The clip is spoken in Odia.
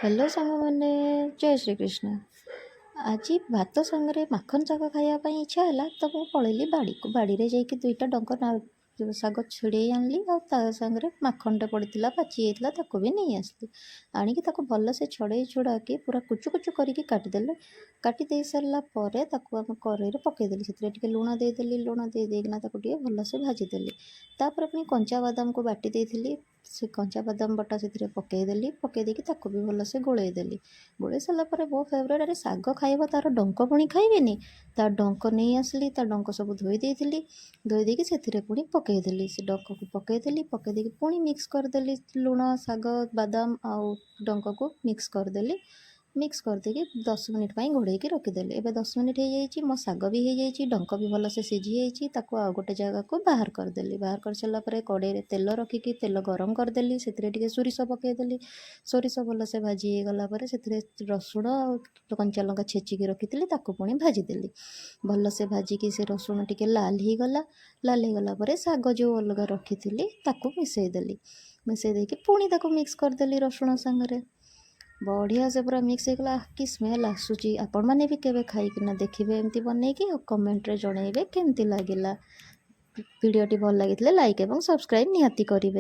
ହ୍ୟାଲୋ ସାଙ୍ଗମାନେ, ଜୟ ଶ୍ରୀକୃଷ୍ଣ। ଆଜି ଭାତ ସାଙ୍ଗରେ ମାଖନ ଶାଗ ଖାଇବା ପାଇଁ ଇଚ୍ଛା ହେଲା ତ ମୁଁ ପଳେଇଲି ବାଡ଼ିକୁ। ବାଡ଼ିରେ ଯାଇକି ଦୁଇଟା ଡଙ୍କ ଶାଗ ଛିଡ଼େଇ ଆଣିଲି ଆଉ ତା ସାଙ୍ଗରେ ମାଖନଟେ ପଡ଼ିଥିଲା, ପାଚି ଯାଇଥିଲା, ତାକୁ ବି ନେଇ ଆସିଲି। ଆଣିକି ତାକୁ ଭଲସେ ଛଡ଼େଇ ଛୁଡ଼ାକି ପୁରା କୁଚୁ କୁଚୁ କରିକି କାଟିଦେଲି। କାଟି ଦେଇ ସାରିଲା ପରେ ତାକୁ ଆମେ କରେଇରେ ପକାଇଦେଲି। ସେଥିରେ ଟିକେ ଲୁଣ ଦେଇଦେଲି। ଲୁଣ ଦେଇ ଦେଇକିନା ତାକୁ ଟିକେ ଭଲସେ ଭାଜିଦେଲି। ତାପରେ ପୁଣି କଞ୍ଚା ବାଦାମକୁ ବାଟି ଦେଇଥିଲି, ସେ କଞ୍ଚା ବାଦାମ ବଟା ସେଥିରେ ପକାଇଦେଲି। ପକାଇ ଦେଇକି ତାକୁ ବି ଭଲସେ ଗୋଳେଇ ଦେଲି। ଗୋଳେଇ ସାରିଲା ପରେ ମୋ ଫେଭରେଟ୍, ଆରେ ଶାଗ ଖାଇବ, ତା'ର ଡଙ୍କ ପୁଣି ଖାଇବେନି? ତା ଡଙ୍କ ନେଇ ଆସିଲି। ତା ଡଙ୍କ ସବୁ ଧୋଇ ଦେଇଥିଲି। ଧୋଇ ଦେଇକି ସେଥିରେ ପୁଣି ପକାଇଦେଲି। ସେ ଡଙ୍କକୁ ପକାଇଦେଲି। ପକାଇ ଦେଇକି ପୁଣି ମିକ୍ସ କରିଦେଲି। ଲୁଣ, ଶାଗ, ବାଦାମ ଆଉ ଡଙ୍କକୁ ମିକ୍ସ କରିଦେଲି। ମିକ୍ସ କରିଦେଇକି 10 ମିନିଟ୍ ପାଇଁ ଘୋଡ଼େଇକି ରଖିଦେଲି। ଏବେ 10 ମିନିଟ୍ ହେଇଯାଇଛି, ମୋ ଶାଗ ବି ହେଇଯାଇଛି, ଡଙ୍କ ବି ଭଲସେ ସିଝି ଯାଇଛି। ତାକୁ ଆଉ ଗୋଟେ ଜାଗାକୁ ବାହାର କରିଦେଲି। ବାହାର କରିସାରିଲା ପରେ କଡ଼େଇରେ ତେଲ ରଖିକି ତେଲ ଗରମ କରିଦେଲି। ସେଥିରେ ଟିକେ ସୋରିଷ ପକାଇଦେଲି। ସୋରିଷ ଭଲସେ ଭାଜି ହେଇଗଲା ପରେ ସେଥିରେ ରସୁଣ ଆଉ କଞ୍ଚା ଲଙ୍କା ଛେଚିକି ରଖିଥିଲି, ତାକୁ ପୁଣି ଭାଜିଦେଲି। ଭଲସେ ଭାଜିକି ସେ ରସୁଣ ଟିକେ ଲାଲ ହେଇଗଲା। ଲାଲ ହେଇଗଲା ପରେ ଶାଗ ଯେଉଁ ଅଲଗା ରଖିଥିଲି, ତାକୁ ମିଶାଇ ଦେଲି। ମିଶାଇ ଦେଇକି ପୁଣି ତାକୁ ମିକ୍ସ କରିଦେଲି ରସୁଣ ସାଙ୍ଗରେ। ବଢ଼ିଆ ସେ ପୁରା ମିକ୍ସ ହେଇଗଲା। କି ସ୍ମେଲ୍ ଆସୁଛି! ଆପଣମାନେ ବି କେବେ ଖାଇକିନା ଦେଖିବେ ଏମିତି ବନେଇକି ଆଉ କମେଣ୍ଟରେ ଜଣାଇବେ କେମିତି ଲାଗିଲା। ଭିଡ଼ିଓଟି ଭଲ ଲାଗିଥିଲେ ଲାଇକ୍ ଏବଂ ସବସ୍କ୍ରାଇବ୍ ନିହାତି କରିବେ।